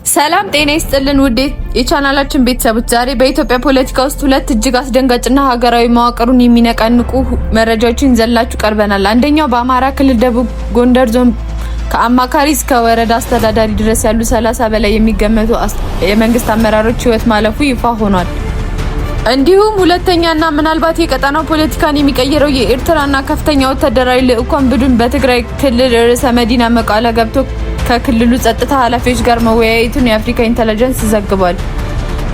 ሰላም ጤና ይስጥልን ውድ የቻናላችን ቤተሰቦች፣ ዛሬ በኢትዮጵያ ፖለቲካ ውስጥ ሁለት እጅግ አስደንጋጭና ሀገራዊ መዋቅሩን የሚነቀንቁ መረጃዎችን ይዘንላችሁ ቀርበናል። አንደኛው በአማራ ክልል ደቡብ ጎንደር ዞን ከአማካሪ እስከ ወረዳ አስተዳዳሪ ድረስ ያሉ 30 በላይ የሚገመቱ የመንግስት አመራሮች ህይወት ማለፉ ይፋ ሆኗል። እንዲሁም ሁለተኛና ምናልባት የቀጠናው ፖለቲካን የሚቀይረው የኤርትራና ከፍተኛ ወታደራዊ ልዑካን ቡድን በትግራይ ክልል ርዕሰ መዲና መቀለ ገብቶ ከክልሉ ጸጥታ ኃላፊዎች ጋር መወያየቱን የአፍሪካ ኢንተለጀንስ ዘግቧል።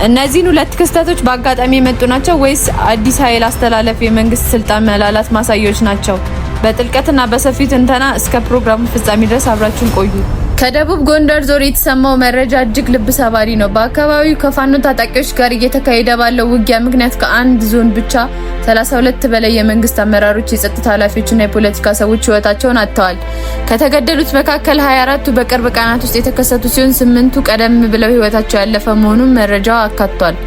እነዚህን ሁለት ክስተቶች በአጋጣሚ የመጡ ናቸው ወይስ አዲስ ኃይል አስተላለፍ የመንግስት ስልጣን መላላት ማሳያዎች ናቸው? በጥልቀትና በሰፊው ትንተና እስከ ፕሮግራሙ ፍጻሜ ድረስ አብራችሁን ቆዩ። ከደቡብ ጎንደር ዞን የተሰማው መረጃ እጅግ ልብ ሰባሪ ነው። በአካባቢው ከፋኖ ታጣቂዎች ጋር እየተካሄደ ባለው ውጊያ ምክንያት ከአንድ ዞን ብቻ 32 በላይ የመንግስት አመራሮች፣ የጸጥታ ኃላፊዎችና የፖለቲካ ሰዎች ህይወታቸውን አጥተዋል። ከተገደሉት መካከል 24ቱ በቅርብ ቀናት ውስጥ የተከሰቱ ሲሆን 8ቱ ቀደም ብለው ህይወታቸው ያለፈ መሆኑን መረጃው አካቷል።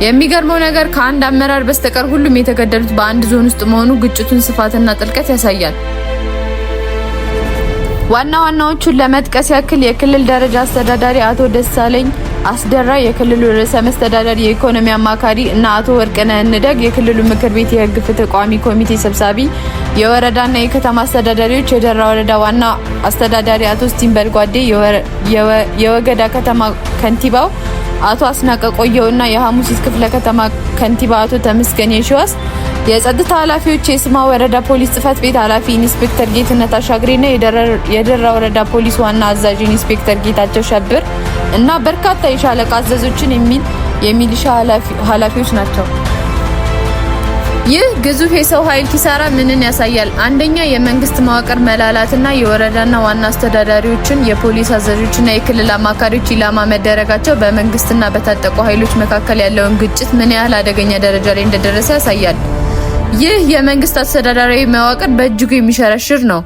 የሚገርመው ነገር ከአንድ አመራር በስተቀር ሁሉም የተገደሉት በአንድ ዞን ውስጥ መሆኑ ግጭቱን ስፋትና ጥልቀት ያሳያል። ዋና ዋናዎቹን ለመጥቀስ ያክል የክልል ደረጃ አስተዳዳሪ አቶ ደሳለኝ አስደራ፣ የክልሉ ርዕሰ መስተዳደር የኢኮኖሚ አማካሪ እና አቶ ወርቅነህ እንደግ፣ የክልሉ ምክር ቤት የህግ ፍትህ ቋሚ ኮሚቴ ሰብሳቢ፣ የወረዳና የከተማ አስተዳዳሪዎች፣ የደራ ወረዳ ዋና አስተዳዳሪ አቶ ስቲምበል ጓዴ፣ የወገዳ ከተማ ከንቲባው አቶ አስናቀ ቆየውና የሐሙሲት ክፍለ ከተማ ከንቲባ አቶ ተመስገን የሺዋስ፣ የጸጥታ ኃላፊዎች፣ የስማ ወረዳ ፖሊስ ጽህፈት ቤት ኃላፊ ኢንስፔክተር ጌትነት አሻግሬና የደራ ወረዳ ፖሊስ ዋና አዛዥ ኢንስፔክተር ጌታቸው ሸብር እና በርካታ የሻለቃ አዛዦችን የሚሊሻ ኃላፊዎች ናቸው። ይህ ግዙፍ የሰው ኃይል ኪሳራ ምንን ያሳያል? አንደኛ፣ የመንግስት መዋቅር መላላትና የወረዳና ዋና አስተዳዳሪዎችን፣ የፖሊስ አዛዦችና የክልል አማካሪዎች ኢላማ መደረጋቸው በመንግስትና በታጠቁ ኃይሎች መካከል ያለውን ግጭት ምን ያህል አደገኛ ደረጃ ላይ እንደደረሰ ያሳያል። ይህ የመንግስት አስተዳደራዊ መዋቅር በእጅጉ የሚሸረሽር ነው።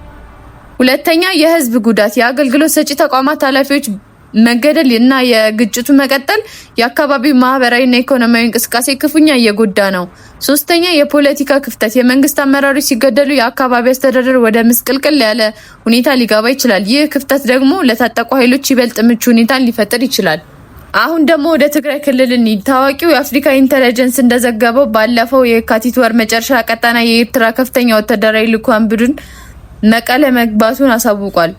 ሁለተኛ፣ የህዝብ ጉዳት። የአገልግሎት ሰጪ ተቋማት ኃላፊዎች መገደል እና የግጭቱ መቀጠል የአካባቢው ማህበራዊና ኢኮኖሚያዊ እንቅስቃሴ ክፉኛ እየጎዳ ነው። ሶስተኛ፣ የፖለቲካ ክፍተት። የመንግስት አመራሮች ሲገደሉ የአካባቢ አስተዳደር ወደ ምስቅልቅል ያለ ሁኔታ ሊገባ ይችላል። ይህ ክፍተት ደግሞ ለታጠቁ ኃይሎች ይበልጥ ምቹ ሁኔታን ሊፈጥር ይችላል። አሁን ደግሞ ወደ ትግራይ ክልል እንሂድ። ታዋቂው የአፍሪካ ኢንተለጀንስ እንደዘገበው ባለፈው የካቲት ወር መጨረሻ ቀጠና የኤርትራ ከፍተኛ ወታደራዊ ልዑካን ቡድን መቀለ መግባቱን አሳውቋል።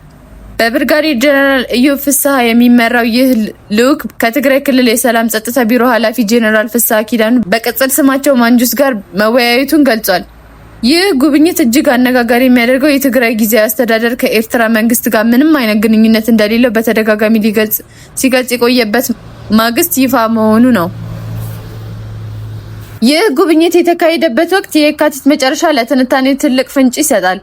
በብርጋዴር ጀነራል ኢዮብ ፍስሐ የሚመራው ይህ ልዑክ ከትግራይ ክልል የሰላም ጸጥታ ቢሮ ኃላፊ ጀነራል ፍስሐ ኪዳኑ በቅጽል ስማቸው ማንጁስ ጋር መወያየቱን ገልጿል። ይህ ጉብኝት እጅግ አነጋጋሪ የሚያደርገው የትግራይ ጊዜያዊ አስተዳደር ከኤርትራ መንግስት ጋር ምንም አይነት ግንኙነት እንደሌለው በተደጋጋሚ ሲገልጽ የቆየበት ማግስት ይፋ መሆኑ ነው። ይህ ጉብኝት የተካሄደበት ወቅት የካቲት መጨረሻ ለትንታኔ ትልቅ ፍንጭ ይሰጣል።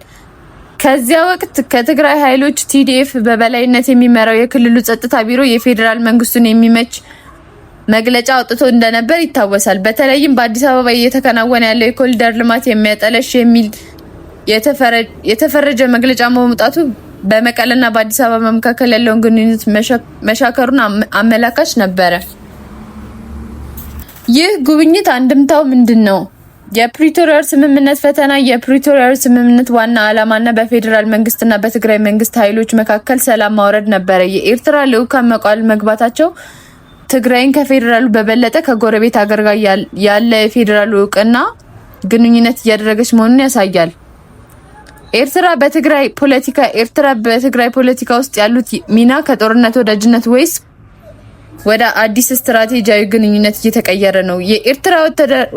ከዚያ ወቅት ከትግራይ ኃይሎች TDF በበላይነት የሚመራው የክልሉ ጸጥታ ቢሮ የፌዴራል መንግስቱን የሚመች መግለጫ አውጥቶ እንደነበር ይታወሳል። በተለይም በአዲስ አበባ እየተከናወነ ያለው የኮሪደር ልማት የሚያጠለሽ የሚል የተፈረጀ መግለጫ መውጣቱ በመቀለና በአዲስ አበባ መካከል ያለውን ግንኙነት መሻከሩን አመላካች ነበረ። ይህ ጉብኝት አንድምታው ምንድን ነው? የፕሪቶሪያው ስምምነት ፈተና። የፕሪቶሪያው ስምምነት ዋና ዓላማና በፌዴራል መንግስትና በትግራይ መንግስት ኃይሎች መካከል ሰላም ማውረድ ነበረ። የኤርትራ ልዑካን መቀለ መግባታቸው ትግራይን ከፌዴራሉ በበለጠ ከጎረቤት ሀገር ጋር ያለ የፌዴራሉ እውቅና ግንኙነት እያደረገች መሆኑን ያሳያል። ኤርትራ በትግራይ ፖለቲካ ውስጥ ያሉት ሚና ከጦርነት ወዳጅነት ወይስ ወደ አዲስ ስትራቴጂያዊ ግንኙነት እየተቀየረ ነው? የኤርትራ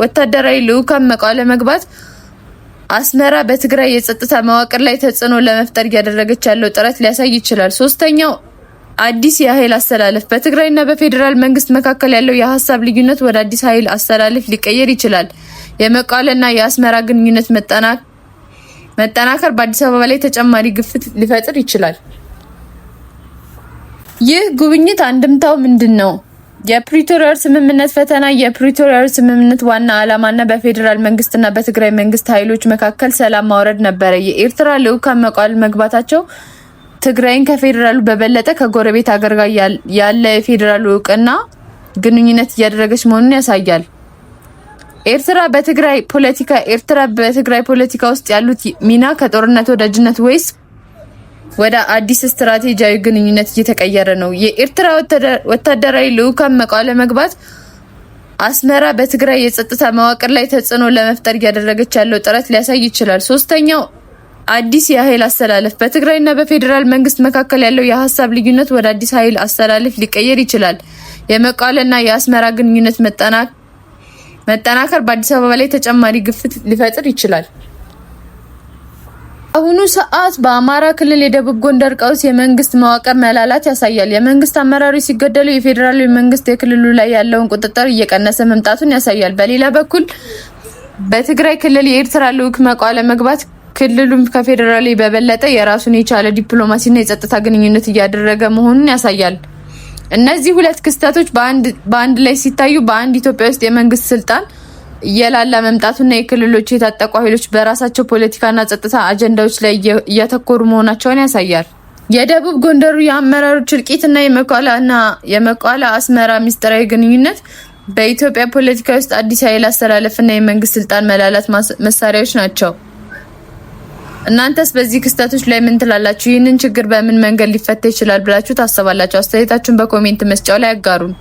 ወታደራዊ ልዑካን መቀለ መግባት አስመራ በትግራይ የጸጥታ መዋቅር ላይ ተጽዕኖ ለመፍጠር እያደረገች ያለው ጥረት ሊያሳይ ይችላል። ሶስተኛው፣ አዲስ የኃይል አሰላለፍ። በትግራይና በፌዴራል መንግስት መካከል ያለው የሀሳብ ልዩነት ወደ አዲስ ኃይል አሰላለፍ ሊቀየር ይችላል። የመቀለና የአስመራ ግንኙነት መጠናከር በአዲስ አበባ ላይ ተጨማሪ ግፊት ሊፈጥር ይችላል። ይህ ጉብኝት አንድምታው ምንድን ነው? የፕሪቶሪያው ስምምነት ፈተና። የፕሪቶሪያው ስምምነት ዋና ዓላማና በፌዴራል መንግስትና በትግራይ መንግስት ኃይሎች መካከል ሰላም ማውረድ ነበረ። የኤርትራ ልዑካን መቀለ መግባታቸው ትግራይን ከፌዴራሉ በበለጠ ከጎረቤት ሀገር ጋር ያለ የፌዴራሉ እውቅና ግንኙነት እያደረገች መሆኑን ያሳያል። ኤርትራ በትግራይ ፖለቲካ ውስጥ ያሉት ሚና ከጦርነት ወዳጅነት ወይስ ወደ አዲስ ስትራቴጂያዊ ግንኙነት እየተቀየረ ነው። የኤርትራ ወታደራዊ ልዑካን መቀለ መግባት አስመራ በትግራይ የጸጥታ መዋቅር ላይ ተጽዕኖ ለመፍጠር እያደረገች ያለው ጥረት ሊያሳይ ይችላል። ሶስተኛው አዲስ የኃይል አሰላለፍ፣ በትግራይና በፌዴራል መንግስት መካከል ያለው የሀሳብ ልዩነት ወደ አዲስ ኃይል አሰላለፍ ሊቀየር ይችላል። የመቀለና የአስመራ ግንኙነት መጠናከር በአዲስ አበባ ላይ ተጨማሪ ግፊት ሊፈጥር ይችላል። አሁኑ ሰዓት በአማራ ክልል የደቡብ ጎንደር ቀውስ የመንግስት መዋቅር መላላት ያሳያል። የመንግስት አመራሮች ሲገደሉ የፌዴራሉ መንግስት የክልሉ ላይ ያለውን ቁጥጥር እየቀነሰ መምጣቱን ያሳያል። በሌላ በኩል በትግራይ ክልል የኤርትራ ልዑክ መቀለ መግባት ክልሉም ከፌዴራሉ በበለጠ የራሱን የቻለ ዲፕሎማሲና የጸጥታ ግንኙነት እያደረገ መሆኑን ያሳያል። እነዚህ ሁለት ክስተቶች በአንድ ላይ ሲታዩ በአንድ ኢትዮጵያ ውስጥ የመንግስት ስልጣን እየላላ መምጣቱና የክልሎች የታጠቁ ኃይሎች በራሳቸው ፖለቲካና ጸጥታ አጀንዳዎች ላይ እያተኮሩ መሆናቸውን ያሳያል። የደቡብ ጎንደሩ የአመራሮች እልቂትና የመቀለ አስመራ ምስጢራዊ ግንኙነት በኢትዮጵያ ፖለቲካ ውስጥ አዲስ ኃይል አሰላለፍና የመንግስት ስልጣን መላላት መሳሪያዎች ናቸው። እናንተስ በዚህ ክስተቶች ላይ ምን ትላላችሁ? ይህንን ችግር በምን መንገድ ሊፈታ ይችላል ብላችሁ ታስባላችሁ? አስተያየታችሁን በ comment መስጫው ላይ አጋሩን።